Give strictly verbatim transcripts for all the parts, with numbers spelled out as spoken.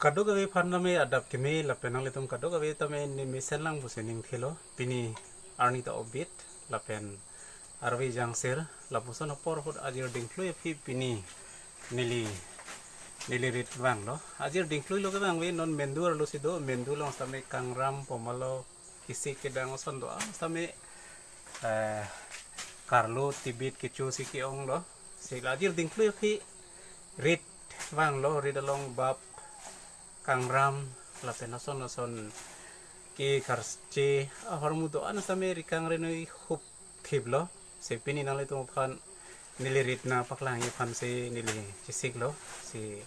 Kadokave aphan tame adap keme lapen nanglitum kadokave tame ne mesen lang pusi ningthelo. Pini arni ta obit lapen arve jangsir lapuson apor ahut ajir dingklui aphi pini neli neli rit vanglo. Ajir dingklui lo kevang ave, non mendu arlo si do, mendu along tame kangram poma lo, kisik kedang ason do, ah, tame, eh, karlo tibit kecho si ke-ong lo. Si la ajir dingklui aphi rit vanglo, rit along bap, kangram lapen ason ason ke karche ahormu do-an tame rikang renoi hup thiplo. Si pini nanglitum aphan neli rit nangpaklangji aphan si neli chesiklo. Si,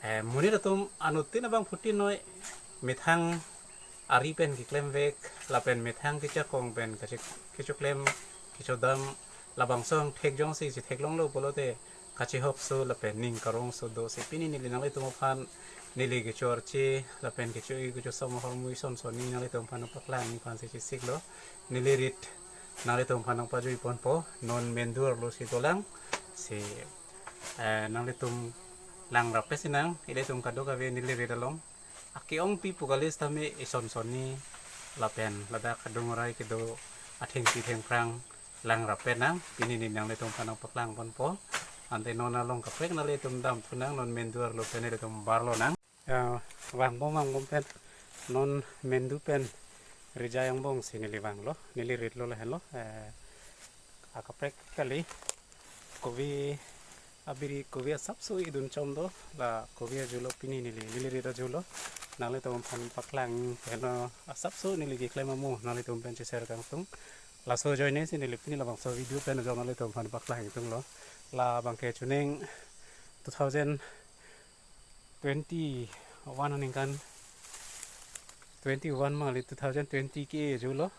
eh, monit atum anuttin abangphutin noi methang ari pen keklemvek lapen methang kejakong pen kache-, kechoklem kechodam labangso angthek jongsi si theklonglo pulote kachehokso lapen ning karongso do. Si pini neli nanglitum aphan neli kecho arche lapen kecho-i kechosom ahormu ison sonni nanglitum aphan nangpaklangji aphan si chesiklo. Neli rit nanglitum aphan nangpajui ponpo, non mendu arlo si dolang. Si, eh, nanglitum langrap-et sinang, ilitum kadokave neli rit along ake-ongpi pu kali tame ison sonni lapen ladak kadung rai kedo athengpi thengphrang langrap-et nang, pini neli nanglitum aphan nangpaklang ponpo. Ante non along kaprek nanglitum damthunang, non mendu arlo pen nelitum barlonang. Ya, vangbom vangbom pen non mendu pen rijai angbong si neli vanglo, neli ritlo lahenlo. Eh, akaprek kali kove abiri, kove asapso idun chom do, la kove ajulo pini neli, neli rit ajulo. Nanglitum aphan paklang pen asapso neli keklem amo nanglitum pen che-share kangtung. Laso ajoine si neli pini labangso video pen ajok nanglitum aphan paklang tunglo. Labangke chuning two thousand twenty-one aningkan, twenty-one mali two thousand twenty ke-e ajulo.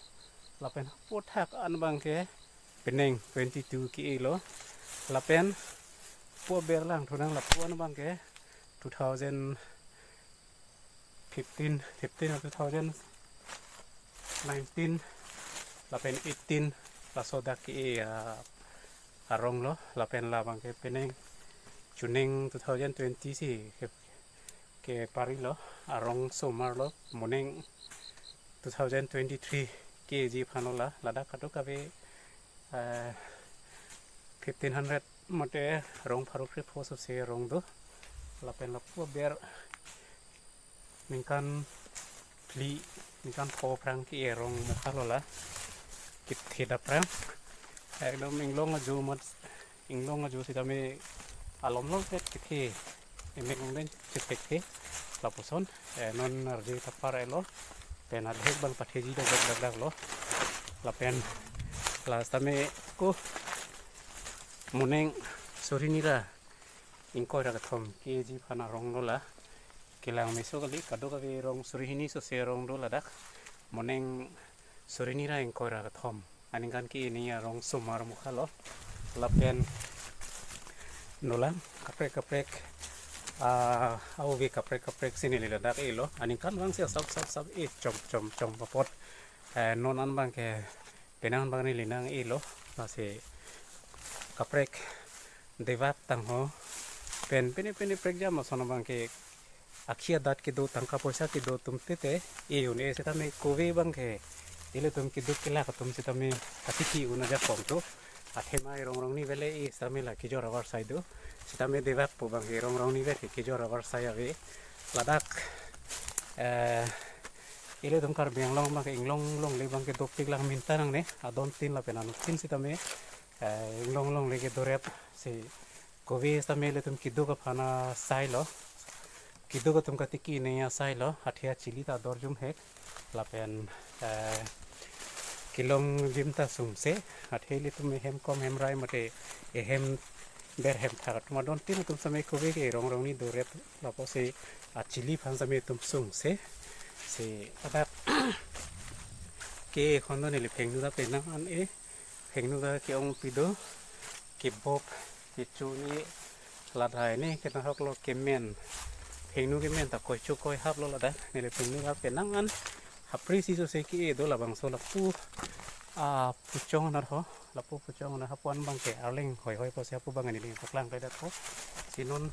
Lapen haputhak an abangke penang twenty-two ke-e lo. Lapen hapu aber langthunang, lapu an abangke two thousand fifteen, fifteen or two thousand nineteen lapen eighteen laso dak ke-e, ah, arong lo. Lapen labangke penang chuning two thousand twenty si ke, ke pari lo, arong somar lo, monang two thousand twenty-three ke-eji aphan lo la, ladak kadokave, eh, fifteen hundred mate rong pharo kre pho sose rong do. Lapen lapu aber ningkan phli, ningkan pho aphrang ke-e rong mokha lo la, kethe dapprang. Ekdom inglong ajo mat, inglong ajo sitame alom lom pet kethe, emek ongden chethekthe lapuson. Eh, non arje tapar elo, pen adhek bang patheji dak dak dak lo. Lapen la sitame ko monang suri hini ra ingkoi ra kethom ke-eji aphan arong lo la. Kelang meso kali, kadokave rong suri hini sose rong do ladak. Monang suri hini ra ingkoi ra kethom aningkan ke-e arong somar mokha lo. Lapen dolang kaprek kaprek, ah, ave kaprek kaprek si neli ladak e lo. Aningkan vang si asap sap sap e chom chom chom apot. Eh, non an abangke penang abang neli nang e lo. Lasi kaprek devak tangho pen pine pine prekjam ason abangke akhi adat kedo, tangka poisa kedo atum tete e un-e sitame kove abangke ilitum keduk kelak atum sitame katiki un ajakong do. Athema rong rong ni vele e sitame la kejor avarsai do. Sitame devak pu abangke rong rong ni vele kejor avarsai ave. Ladak, eh, ilitum Karbi Anglong abangke inglong longle abangke dopik lang minta nangne, adon tin lapen anut tin sitame, eh, inglong longle kedorep si kove sitame ilitum keduk aphan asai lo. Keduk atum katiki ne asai lo, athe achili ta dorjum hek. Lapen, eh, kelongjim ta sungse, athe ilitum ehem kom hem rai mate ehem ber hem thak atum adon tin atum sitame kove ke rong rong ni dorep lapusi achili aphan sitame itum sungse. Si ladak ke-e khon do neli phengnu ta penang an e. Phengnu ta ke-ongpi do, kebok kecho ni, la dai ni kenahok lo kemen. Phengnu kemen ta koicho koihap lo ladak. Neli phengnu ta penang an hapri si sose ke-e do labangso lapu, ah, puchong aner ho. Lapu puchong aner hapu an abangke arleng hoi hoi pusi hapu abang neli paklang kledetpo. Si non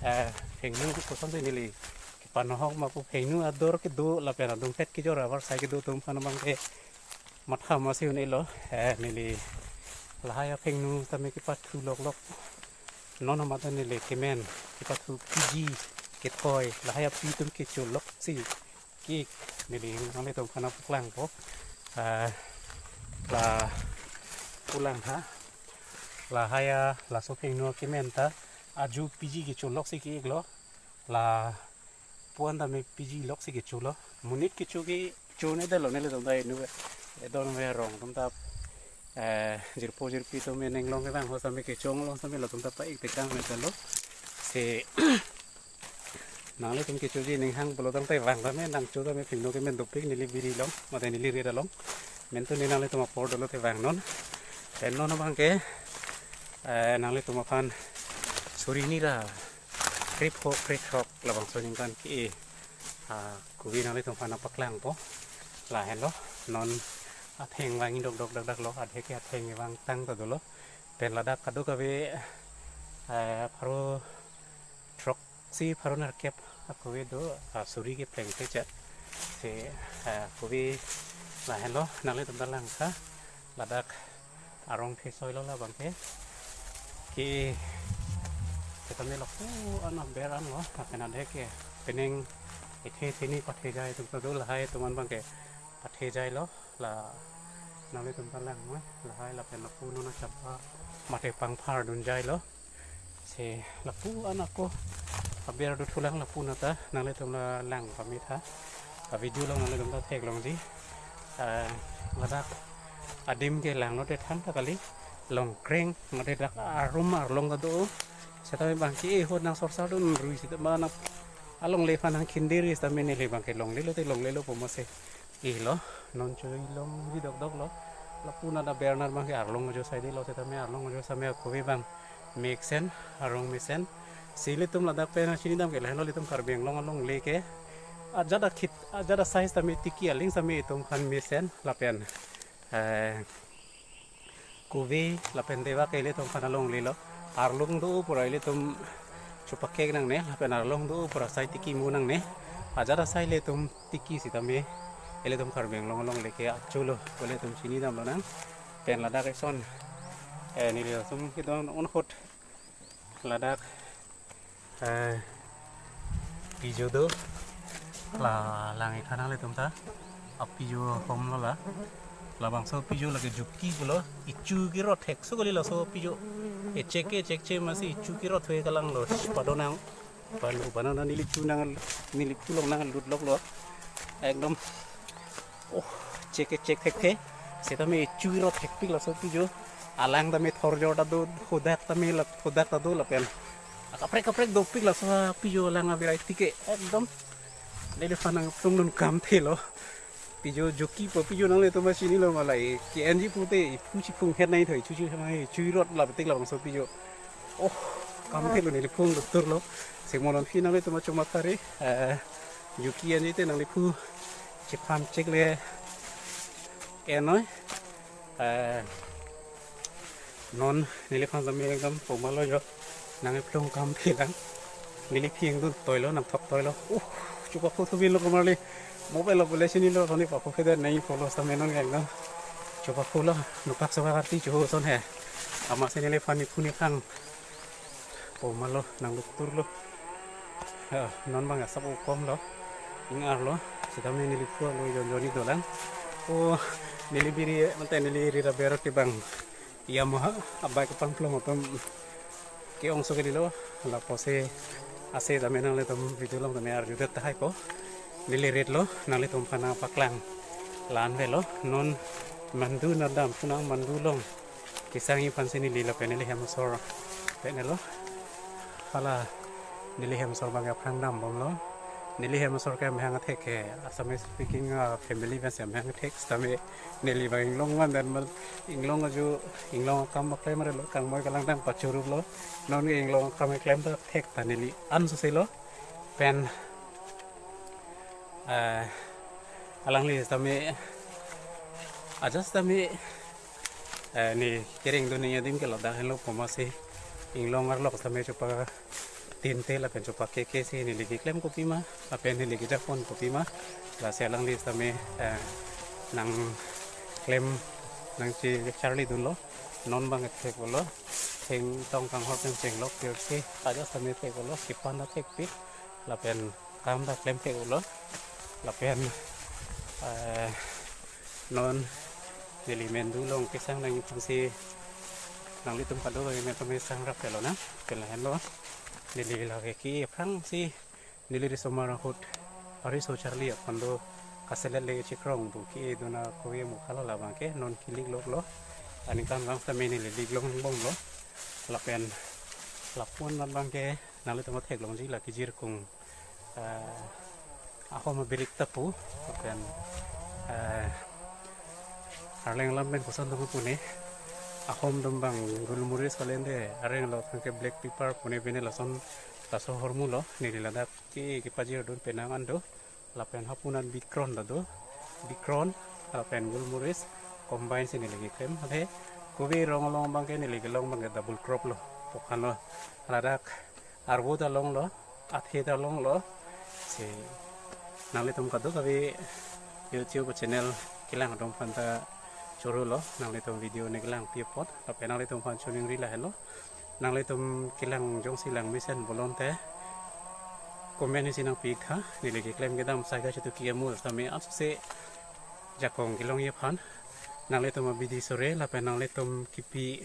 eh, phengnu kosonsi neli kepanohok ma pu, phengnu ador kedo lapen adungpet kejor avarsai kedo atum aphan abangke matha masi un-elo, eh, neli lahai aphengnu tame kepathu loklok. Non amat neli kemen kepathu piji kethoi lahai api atum kecho loksi ke-ik neli nanglitum aphan paklangpo. Eh, la pulang ha. Lahai a laso phengnu kemen ta aju piji kecho loksi ke-iklo. Lapu-an tame piji loksi kecho lo. Monit kecho ke chone dalo nelitum ta inu. Edon me rong atum ta, eh, jirpo jirpi atum me ning long kevang ho tame kecho long tame latum ta pa-ik tekang me dalo. Si nanglitum kechoji ning hang pulo tangte vang tame nangcho tame phengnu kemen dopik neli biri along, mate neli rit along. Mentu ne nanglitum apor dolo te vangnon. Pen non abangke, eh, nanglitum aphan suri nira krip ho krip throk labangso ningkan ke, ah, kove nanglitum aphan paklangpo. Lahenlo, non atheng vang dokdok dakdak lo, adhe ke atheng vangtang ta dolo. Pen ladak kadokave, eh, pharo throksi pharo nerkep akove do, ah, suri kepleng te chet. Si, eh, kove lahenlo, nanglitum ta langtha. Ladak arong phe soilo labangke. Ke, setame lapu-an aber anlo, lapen adhe ke penang ethe theni pathe jai atum ta do, lahai atum an abangke pathe jailo. La nanglitum ta lang ma, lahai lapen lapu non achapa mate pangphar dun jailo. Si lapu-an ako aber do thulang lapu nata nanglitum la lang pame tha. A video along nanglitum ta theklongji. Ah, ladak adim ke langlo te thangta kali. Longkreng mate dak arum arlong ta do. Setame abangke ho nang sorsar dun rui seta ma nang alongle aphan nang khindiri setame neli abangke longlelo te longlelo pu masi. Ilo, non chui longji dokdok lo. Lapu nata aber nar abangke arlong ajo saidelo setame arlong ajo setame akove abang mesen, arong mesen. Si ilitum ladak pen chini dam ke lahenlo ilitum Karbi Anglong alongle ke. Ajat akhit, ajat asai setame tiki aling setame itum aphan mesen lapen, eh, kove lapen deva ke ilitum aphan alonglelo. Arlong do pura ilitum chupakek nangne, lapen arlong do pura sai tiki mo nangne. Ajat asai ilitum tiki setame ilitum Karbi Anglong alongle ke acho lo, ilitum chini damlo nang. Pen ladak eson, eh, nelitum kedon un ahut ladak, eh, pijo do. La lang-ik tha nanglitum ta. Apijo homlo la. Labangso pijo lake juki pulo. Ichu kirot thek so kali laso pijo. Echek ke echek che masi ichu kirot thue kalanglo. Pado nang. Panu panu na neli chu nang, neli chu long nang lut loklo. Ekdom. Oh, chek ke chek thekthe. Setame ichu kirot thekpik laso pijo. Alang tame thorjor ta do, hodak tame la, hodak ta do lapen. Kaprek kaprek dopik laso pijo alang abirai tike. Ekdom. Neli aphan nangplung dun kamthelo. Pijo juki pu pijo nanglitum ta chinilo malai. Ke-enji pute iphu chiphung het nai thoi chuchu hai chuirot la betik labangso pijo. Oh, kamthelo neli phung doktor lo. Singmolon phi nanglitum ta chuma thari. Eh, juki enji te nangli phu chiphan chek le enoi. Eh, non neliphan tame ekdom pomalo jo. Nangplung kamthelang. Neli phing dun toilo nangthok toilo. Uh, chupakhu thubin lo komarli. Mobile lo bole chinilo roni pakhu phede nai polo setame non ekdom. Chupakhu lo nupak soba karti chuhu son he. Amatsi neliphan ni phuni khang. Pomalo nang doktor lo. Ah, non abang asap ukom lo. Ing-arlo. Setame neli phu lo jon joni dolang. Oh, neli biri mate neli rit aber ke abang. Yamaha abike pangplong atum ke-ong so kalilo, lapusi ase tame nanglitum video along tame arjudet tahai ko. Neli rit lo, nanglitum aphan paklang. La-an avelo, non mandu nat dam, punang mandu along. Kesangji aphansi neli lapen neli hem asor. Penelo. Hala neli hem asor abang aphrang dambomlo. Neli hem asor ke amahang athek ke Assamese speaking, ah, family pensi amahang athek setame neli abang inglong vandan mal inglong ajo inglong akam paklem arlo kangmoi kalangdang pachoruplo. Non ke inglong akam keklem ta thek ta neli an soselo. Pen, eh, alangli setame aja setame, eh, ne kereng dun ne adim ke ladak henlo pu masi inglong arlok setame chupa tinte lapen chopake ke si neli keklem kopima, lapen neli kejakpon kopima, lasi alangli sitame, eh, nangklem, nangchecharlidunlo. Non bang theklo, thengtong kanghor pen chenglok pirke, ajat sitame theklo, kepan ta thekpik, lapen kam ta klem theklo, lapen, eh, non neli mendu along kesang nangji aphansi nanglitum kadokave me tame sangrap pelo na, ke lahenlo. Neli lake ke aphrangsi neli risomar ahut ariso charli aphan do kaselet le chikrong do ke dona koye mukhalo labang ke non kilik loklo. Aningkan bang sitame neli lik longbomlo. Lapen lapu-an abang ke nanglitum theklongji la kejirkung, eh, ahom abirik ta pu, lapen, eh, Arleng alam pen koson tong pune, ahom atum bang gulmoris kalende, areng lo ke black pepper pune pine lason, laso ahormu lo, neli ladak ke kepajirdun penang an do, lapen hapu-an bikron ta do, bikron, lapen gulmoris, combine si neli keklem, ade, kove rong along bang ke neli kelong bang ke double crop lo, pokan lo, ladak, arvo ta longlo, athe ta longlo. Si nanglitum kadokave YouTube channel kelang atum aphan ta choro lo, nanglitum video ne kelang pi apot, lapen nanglitum aphan choningri lahenlo. Nanglitum kelang jongsi lang mesen bolon te comment isi nangpitha, neli keklem kedam saika chitu ki amul sitame apse jakong kelongji aphan. Nanglitum abidi sore, lapen nanglitum kipi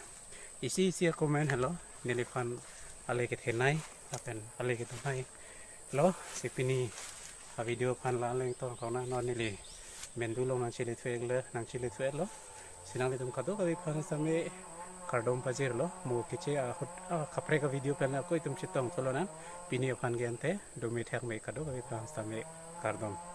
isi isi a-comment henlo, neliphan ale kethenei, lapen ale kethenei lo, si pini avideo aphan la aleng tong kona non neli mendu along nangchele thuek le, nangchele thuek lo, si nanglitum kadokave aphan sitame kardom pajirlo, mo keche ahut, ah, kaprek avideo pen ako itum chetong tolo na, pini aphan ke ante, dome thek me kadokave aphan sitame kardom.